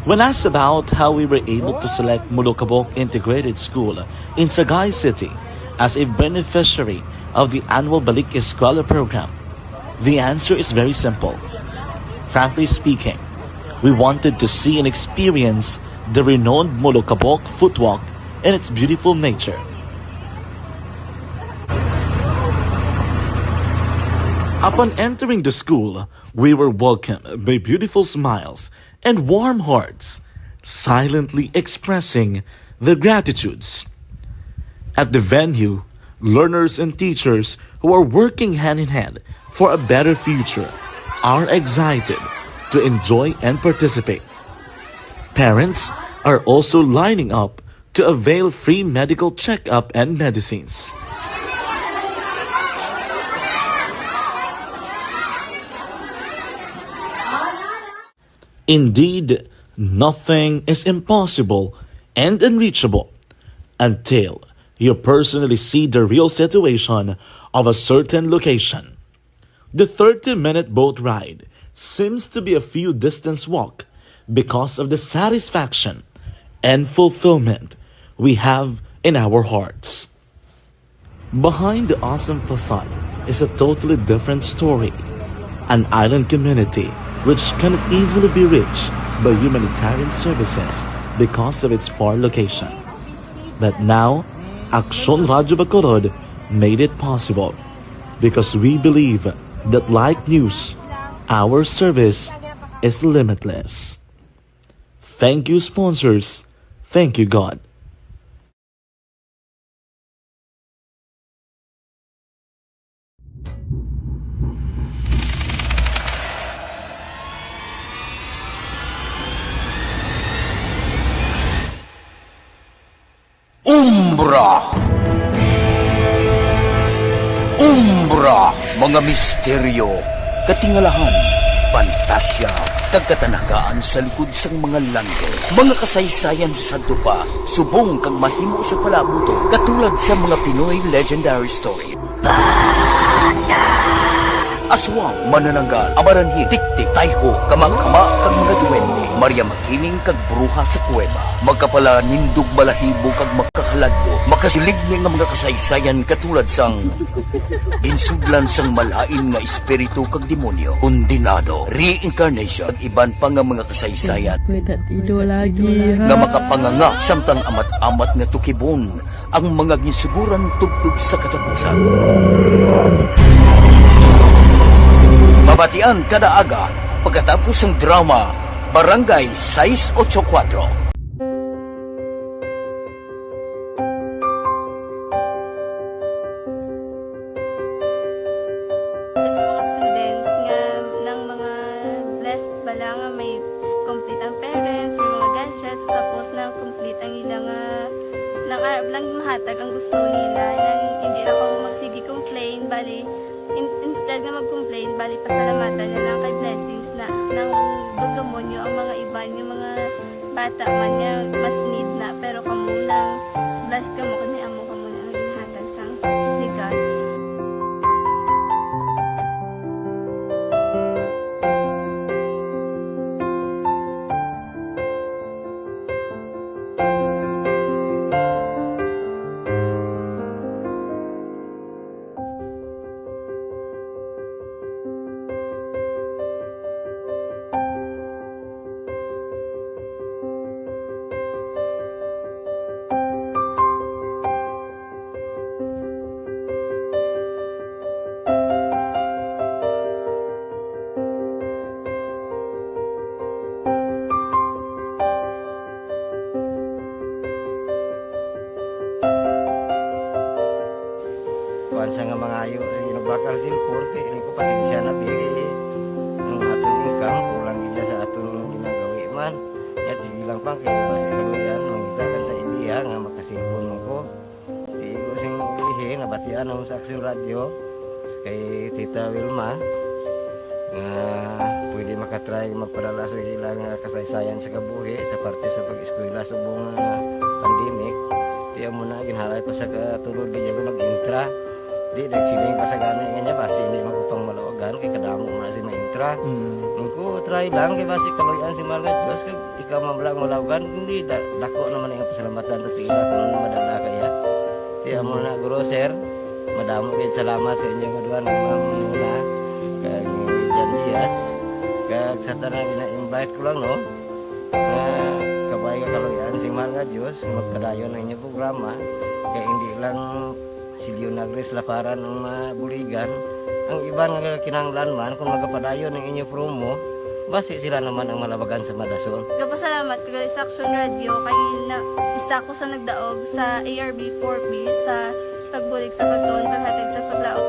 When asked about how we were able to select Mulukabok Integrated School in Sagay City as a beneficiary of the annual Balik Eskwela program, the answer is very simple. Frankly speaking, we wanted to see and experience the renowned Mulukabok footwalk and its beautiful nature. Upon entering the school, we were welcomed by beautiful smiles and warm hearts, silently expressing their gratitudes. At the venue, learners and teachers who are working hand in hand for a better future are excited to enjoy and participate. Parents are also lining up to avail free medical checkup and medicines. Indeed, nothing is impossible and unreachable until you personally see the real situation of a certain location. The thirty-minute boat ride seems to be a few distance walk because of the satisfaction and fulfillment we have in our hearts. Behind the awesome facade is a totally different story, an island community which cannot easily be reached by humanitarian services because of its far location. But now, Aksyon Radio Bacolod made it possible because we believe that like news, our service is limitless. Thank you, sponsors. Thank you, God. Umbra. Umbra, mga misteryo, katingalahan, pantasya, kag katanagaan sa likod sang mga langit. Mga kasaysayan sa sadto pa, subong kag mahimo sa palaabuton, katulad sa mga Pinoy legendary story. Aswang, manananggal, amaranhit, tiktik, tayho, kama-kama, kag mga duwende, Maria Makiling, kag bruha sa kuweba. Makapalanindog balahibo kag makahaladlok, makasiligni nga mga kasaysayan katulad sang ginsudlan sang malain nga espiritu kag demonyo, kondenado, reincarnation, kag iban pa nga mga kasaysayan May tatido lagi, ha? nga makapanganga samtang amat-amat nga tukibon ang mga ginsuguran tubtob sa katapusan. Mabatian kada aga pagkatapos sang drama Barangay sais ocho kuwatro. Sa mga students nga nang mga blessed bala nga may complete ang parents, may mga gadgets, tapos na complete ang ila nga nang arab lang mahatag ang gusto nila, nang hindi na ko magsige complain, bali in, instead nga mag-complain, bali pasalamatan na lang kay blessings na nang demonyo ang mga iban nga mga bata man nga mas need na, pero kamo lang blessed kamo kay may amo kamo na nga ginhatag sang ni God. Pansa nga mangayo sa inugbakal cellphone, kay ining ko pasensya na, pili ang aton income, kulang gid sa aton ginagawi man. Yat sige lang pang kay basi kaluyan, mangita lang ta ideya nga makasilpon man ko. Di ko sing ulihi, nabatian ako sa Action Radio, kay Tita Wilma, nga pwede makatry magpadala sa ilang kasaysayan sa kabuhi sa parte sa pag-eskwela subong nga pandemic. Di amo na, ginhalay ko sa katulod, di ako nag-intra. Di, nagsiling pa sa gani nga niya, basi hindi man ko pang malawagan, kay kadamo mo na si maintra. Mm. Nung ko, try lang, kay basi kaluyan si mahal nga Diyos, kag ikaw man lang malawagan, hindi, da-, dako naman ang pasalamatan ta sa ila kung madala kaya. Di, amo na, Guro, sir, madamo kayo salamat sa inyo nga duha nga mga muna, kag Jan Diaz, kag sa tanan, ina-invite ko lang, no? Nga kabay nga kaluyan si mahal nga Diyos, magpadayon ang inyong programa, kay hindi lang si Leonagris Laparan ang mabuligan, ang iban nga kinahanglan man kung magapadayon ang inyo promo, basi sila naman ang malabagan sa madasol. Gapasalamat ko gali sa Action Radio kay na, isa ko sa nagdaog sa A R B four B sa pagbulig sa pagtuon, paghatag sa paglaom.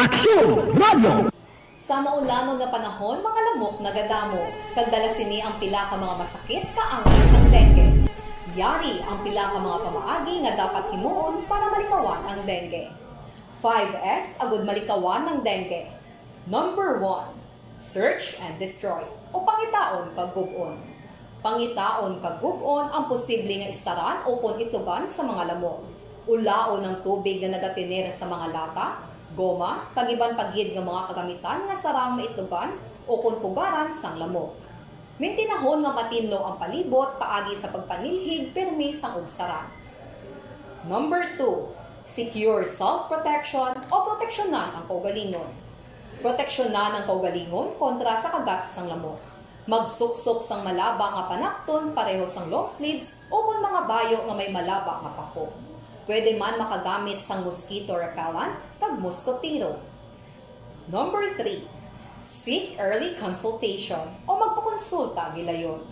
Aksyon Radio! Sa maulamag nga panahon, mga lamok nagadamo, kag dala sini ang pila ka mga masakit kaangay sang dengue. Yari ang pila ka mga pamaagi nga dapat himuon para malikawan ang dengue. Five S agud malikawan ang dengue. Number one, search and destroy, o pangitaon kag gub-on. Pangitaon kag gub-on ang posible nga istaran ukon itugan sa mga lamok. Ulaon ang tubig nga nagatener sa mga lata, goma, kag iban pa gid nga mga kagamitan nga sarang maitugan ukon pugaran sang lamok. Mintinahon nga matinlo ang palibot paagi sa pagpanilhig pirmi sang ugsaran. Number two, secure self-protection o proteksyonan ang kaugalingon. Proteksyonan ang kaugalingon kontra sa kagat sang lamok. Magsuksok sang malaba nga panakton pareho sang long sleeves ukon mga bayo nga may malaba nga pako. Pwede man makagamit sang mosquito repellent kag moskotero. Number three, seek early consultation o magpakonsulta gilayon.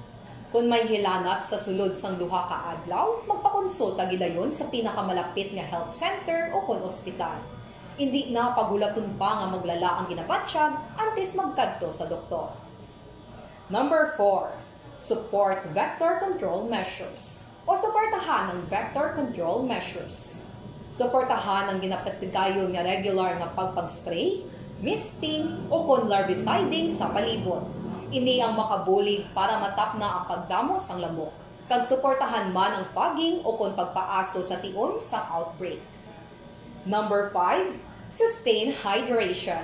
Kon may hilanat sa sulod sang duha ka adlaw, magpakonsulta gilayon sa pinakamalapit nga health center ukon ospital. Indi na paghulaton pa nga maglala ang ginabatyag antes magkadto sa doktor. Number four, support vector control measures o suportahan ang vector control measures. Suportahan ang ginapatigayon nga regular nga pagpag-spray, misting, ukon larviciding sa palibot. Ini ang makabulig para matapna ang pagdamo sang lamok, kag suportahan man ang fogging ukon pagpaaso sa tion sang outbreak. Number five, sustain hydration,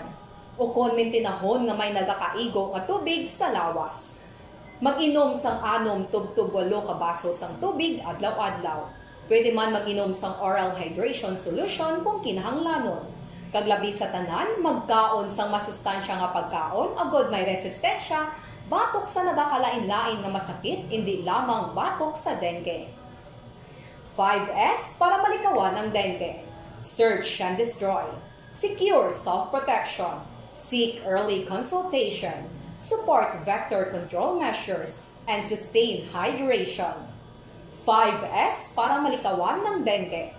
ukon mintinahon nga may nagakaigo nga tubig sa lawas. Mag-inom sang anom tubtob walo ka baso sang tubig adlaw-adlaw. Pwede man mag-inom sang oral hydration solution kung kinahanglanon. Kag labi sa tanan, magkaon sang masustansya nga pagkaon agod may resistensya batok sa nagakalain-lain nga masakit, indi lamang batok sa dengue. Five S para malikawan ang dengue. Search and destroy. Secure self-protection. Seek early consultation. Support vector control measures. And sustain hydration. Five S para malikawan ang dengue.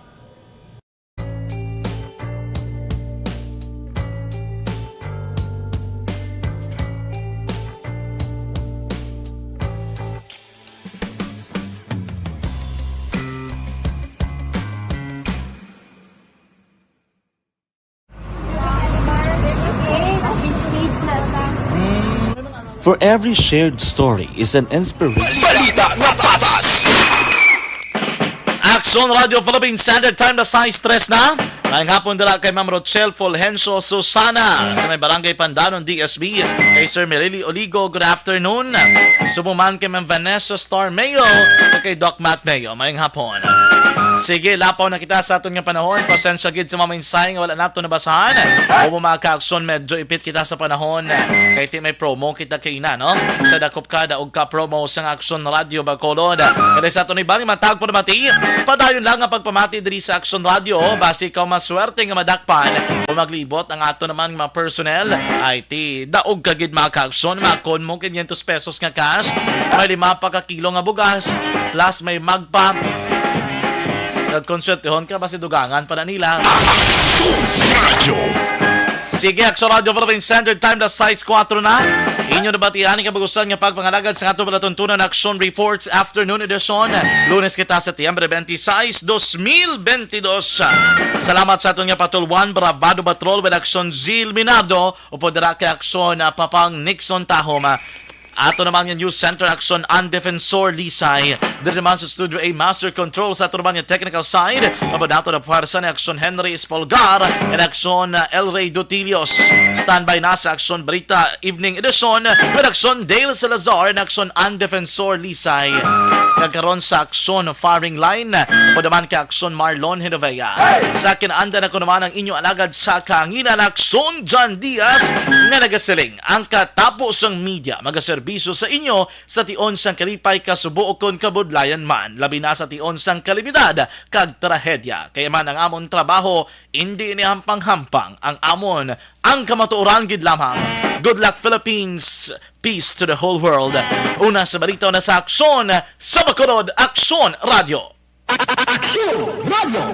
For every shared story is an inspiration. Balita nga patas. Aksyon Radio Philippines Standard Time, alas sais tres na. Maayong hapon dira kay Ma'am Rochelle Fulgencio Susana sa may Barangay Pandanon, D S B. Kay Sir Merili Oligo, good afternoon. Subo man kay Ma'am Vanessa Star Mayo, kag kay Doc Matt Mayo, mayong hapon. Sige, lapaw na kita sa aton nga panahon. Pasensya gid sa mga mensahe nga wala nato nabasahan. Opo, mga ka-aksyon, medyo ipit kita sa panahon. Kay ti may promo kita kay na, no? Sa dakop ka, daog ka promo sang Aksyon Radyo Bacolod. Kaya sa aton ibang matag pamati, padayon lang ang pagpamati diri sa Aksyon Radyo. Basi ikaw maswerte nga madakpan o maglibot ang ato naman nga mga personnel. Ay ti daog ka gid, mga ka-aksyon, makon mo quinientos pesos nga cash, may lima pa ka kilo nga bugas, plus may magpa. Kag kung swertehon ka, basi dugangan pa na nila. Aksyon Radyo. Sige, Aksyon Radyo Philippine Standard Time, alas sais kuwatro na. Inyo nabatian ang kabag-usan nga pagpangalagad sa ato palatuntunan Aksyon Reports Afternoon Edition. Lunes kita, Setyembre twenty-six, dos mil twenty-dos. Salamat sa aton nga patulwan, Bravado Patrol with Aksyon Zil Minardo, upod dira kay Aksyon, ah, Papang Nixon Tahom. Ah, ato naman nga News Center, Aksyon An Defensor Lisay. Diri naman sa Studio A, Master Control sa ato naman nga technical side. Mabod nato na puwersa ni Aksyon Henry Espolgar and Aksyon, ah, El Rey Dutilios. Standby na sa Aksyon Balita Evening Edition with Aksyon Dale Salazar and Aksyon An Defensor Lisay. Kag karon sa Aksyon Firing Line, mabod naman kay Aksyon Marlon Hinovea. Sa kinaanda na ko naman ang inyo alagad sa kahanginan, Aksyon John Diaz, nga nagasiling, ang katapo sang media magaserbisyo sa inyo sa tion sang kalipay, kasubo, ukon kabudlayan man, labi na sa tion sang kalamidad kag trahedya. Kaya man ang amon trabaho, indi ini hampang-hampang, ang amon ang kamatuoran gid lamang. Good luck, Philippines. Peace to the whole world. Una sa balita, una sa aksyon, sa Bacolod, Aksyon Radyo. Aksyon Radyo.